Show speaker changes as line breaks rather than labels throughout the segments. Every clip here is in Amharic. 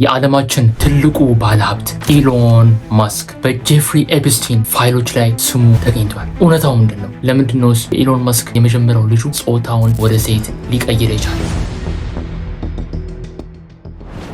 የዓለማችን ትልቁ ባለሀብት ኢሎን ማስክ በጄፍሪ ኤፕስቲን ፋይሎች ላይ ስሙ ተገኝቷል። እውነታው ምንድን ነው? ለምንድን ነውስ የኢሎን ማስክ የመጀመሪያው ልጁ ጾታውን ወደ ሴት ሊቀይር የቻለው?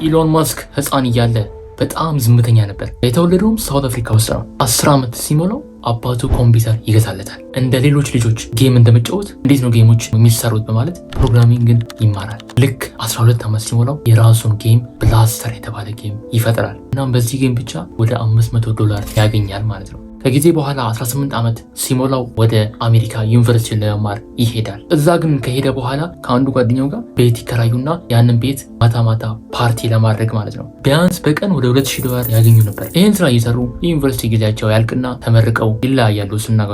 ኢሎን ማስክ ሕፃን እያለ በጣም ዝምተኛ ነበር። የተወለደውም ሳውት አፍሪካ ውስጥ ነው። 10 ዓመት ሲሞላው አባቱ ኮምፒውተር ይገዛለታል። እንደ ሌሎች ልጆች game እንደመጫወት እንዴት ነው game ኦች የሚሰሩት በማለት programming ን ይማራል። ልክ 12 ዓመት ሲሞላው የራሱን game Blaster የተባለ game ይፈጥራል። እናም በዚህ game ብቻ ወደ 500 ዶላር ያገኛል ማለት ነው። ከጊዜ በኋላ 18 ዓመት ሲሞላው ወደ አሜሪካ ዩኒቨርሲቲ ለመማር ይሄዳል። እዛ ግን ከሄደ በኋላ ከአንዱ ጓደኛው ጋር ቤት ይከራዩና ያንን ቤት ማታ ማታ ፓርቲ ለማድረግ ማለት ነው ቢያንስ በቀን ወደ 2000 ዶላር ያገኙ ነበር። ይህን ስራ እየሰሩ የዩኒቨርሲቲ ጊዜያቸው ያልቅና ተመርቀው ይለያያሉ። እሱና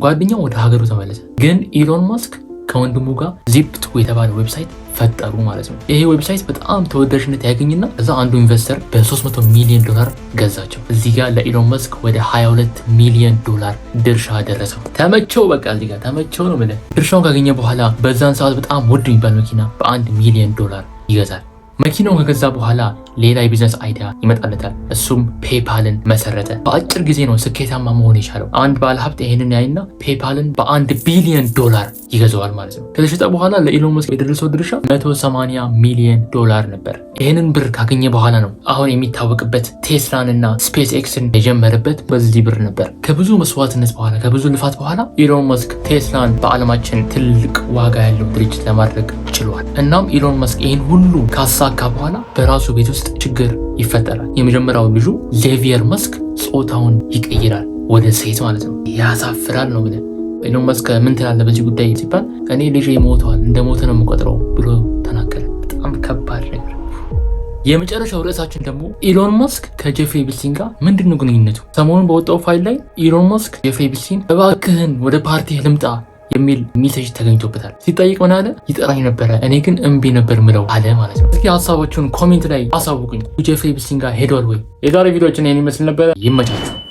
ጓደኛው ወደ ሀገሩ ተመለሰ። ግን ኢሎን ማስክ ከወንድሙ ጋር Zip2 የተባለ website ፈጠሩ ማለት ነው። ይሄ website በጣም ተወዳጅነት ያገኝና እዛ አንዱ investor በ300 ሚሊዮን ዶላር ገዛቸው። እዚህ ጋር ለኢሎን መስክ ወደ 22 ሚሊዮን ዶላር ድርሻ ደረሰው። ተመቸው፣ በቃ እዚህ ጋር ተመቸው ነው የምልህ። ድርሻውን ካገኘ በኋላ በዛን ሰዓት በጣም ውድ የሚባል መኪና በ1 ሚሊዮን ዶላር ይገዛል። መኪናውን ከገዛ በኋላ ሌላ የ business idea ይመጣለታል። እሱም PayPal ን መሰረተ። በአጭር ጊዜ ነው ስኬታማ መሆን የቻለው። አንድ ባለሀብት ይሄንን ያይና PayPal ን በ1 ቢሊዮን ዶላር ይገዛዋል ማለት ነው። ከተሸጠ በኋላ ለኢሎን መስክ የደረሰው ድርሻ 180 ሚሊዮን ዶላር ነበር። ይህንን ብር ካገኘ በኋላ ነው አሁን የሚታወቅበት ቴስላን እና SpaceX ን የጀመረበት በዚህ ብር ነበር። ከብዙ መስዋዕትነት በኋላ፣ ከብዙ ልፋት በኋላ ኢሎን መስክ ቴስላን በዓለማችን ትልቅ ዋጋ ያለው ድርጅት ለማድረግ ችሏል። እናም ኢሎን መስክ ይህን ሁሉ ካሳካ በኋላ በራሱ ቤት ውስጥ ችግር ይፈጠራል። የመጀመሪያው ልጁ ዜቪየር መስክ ጾታውን ይቀይራል ወደ ሴት ማለት ነው። ያሳፍራል ነው ብለህ ኢሎን መስክ ምን ትላለህ በዚህ ጉዳይ ሲባል እኔ ልጄ ሞተዋል፣ እንደ ሞተ ነው የምቆጥረው ብሎ ተናገረ። በጣም ከባድ ነገር። የመጨረሻው ርዕሳችን ደግሞ ኢሎን ማስክ ከጄፍሪ ኤፕስቲን ጋር ምንድን ነው ግንኙነቱ? ሰሞኑን በወጣው ፋይል ላይ ኢሎን ማስክ ጄፍሪ ኤፕስቲን እባክህን ወደ ፓርቲ ልምጣ የሚል message ተገኝቶበታል። ሲጠይቅ ምን አለ? ይጠራኝ ነበረ፣ እኔ ግን እምቢ ነበር ምለው አለ ማለት ነው። እስኪ ሀሳባችሁን comment ላይ አሳውቁኝ። ጄፍሪ ኤፕስቲን ጋር ሄዷል ወይ? የዛሬ ቪዲዮችን ይህን ይመስል ነበረ። ይመቻችሁ።